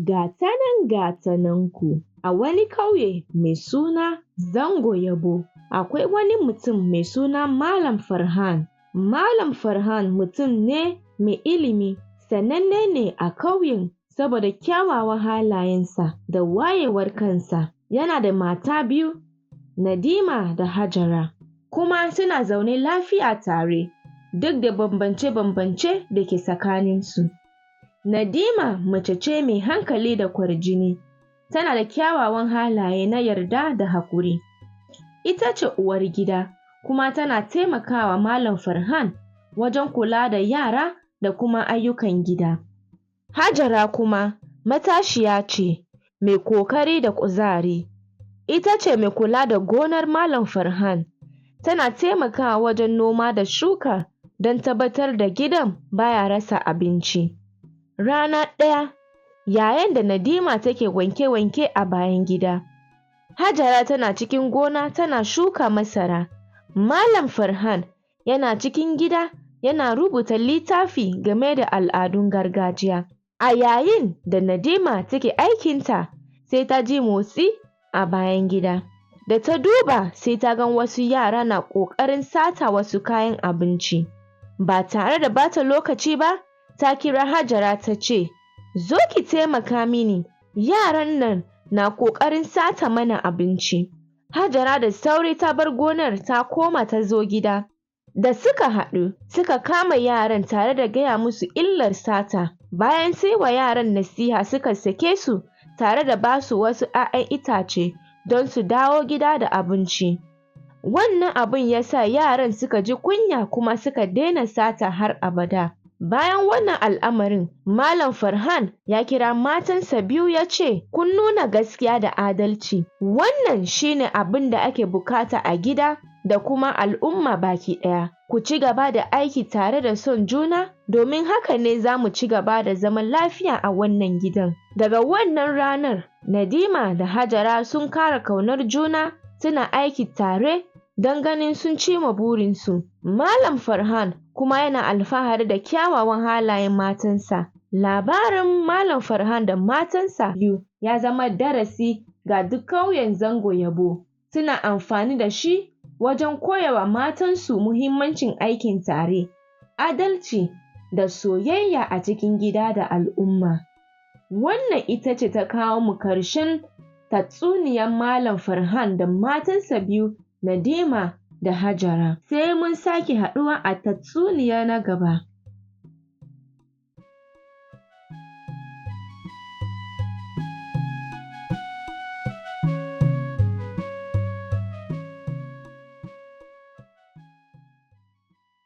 Gata nan gata nan ku. A wani ƙauye mai suna Zango Yabo, akwai wani mutum mai suna Malam Farhan. Malam Farhan mutum ne mai ilimi, sananne ne a ƙauyen saboda kyawawan halayensa da wayewar kansa. Yana da mata biyu, Nadima da Hajara, kuma suna zaune lafiya tare duk da bambance-bambance da ke tsakaninsu. Nadima mace ce mai hankali da kwarjini, tana da kyawawan halaye na yarda da haƙuri. Ita ce uwar gida kuma tana taimakawa Malam Farhan wajen kula da yara da kuma ayyukan gida. Hajara kuma matashiya ce mai ƙoƙari da kuzari. Ita ce mai kula da gonar Malam Farhan, tana taimakawa wajen noma da shuka don tabbatar da gidan baya rasa abinci. Rana ɗaya, yayin da Nadima take wanke-wanke a bayan gida, Hajara tana cikin gona tana shuka masara. Malam Farhan yana cikin gida yana rubuta littafi game da al'adun gargajiya. A yayin da Nadima take aikinta, sai ta ji motsi a bayan gida. Da ta duba, sai ta ga wasu yara na ƙoƙarin sata wasu kayan abinci. Ba tare da bata lokaci ba, ta kira Hajara ta ce, "Zo ki taimaka mini, yaran nan na ƙoƙarin sata mana abinci." Hajara da sauri ta bar gonar ta koma ta zo gida. Da suka haɗu, suka kama yaran tare da gaya musu illar sata. Bayan sun yi wa yaran nasiha, suka sake su tare da basu wasu ‘ya'yan itace don su dawo gida da abinci. Wannan abun ya sa yaran suka ji kunya kuma suka daina sata har abada. Bayan wannan al'amarin, Malam Farhan ya kira matansa biyu ya ce, "Kun nuna gaskiya da adalci. Wannan shi ne abin da ake bukata a gida da kuma al'umma baki ɗaya. Ku ci gaba da aiki tare da son juna, domin haka ne za mu ci gaba da zaman lafiya a wannan gidan." Daga wannan ranar, Nadima da Hajara sun ƙara ƙaunar juna, suna aiki tare don ganin sun cimma burinsu. Malam Farhan kuma yana alfahari da kyawawan halayen matansa. Labarin Malam Farhan da matansa biyu ya zama darasi ga duk ƙauyen Zango Yabo. Suna amfani da shi wajen koya wa matansu muhimmancin aikin tare, adalci da soyayya a cikin gida da al'umma. Wannan ita ce ta kawo mu ƙarshen tatsuniyar Malam Farhan da matansa biyu, Nadima da Hajara. Sai mun sake haɗuwa a tatsuniya na gaba.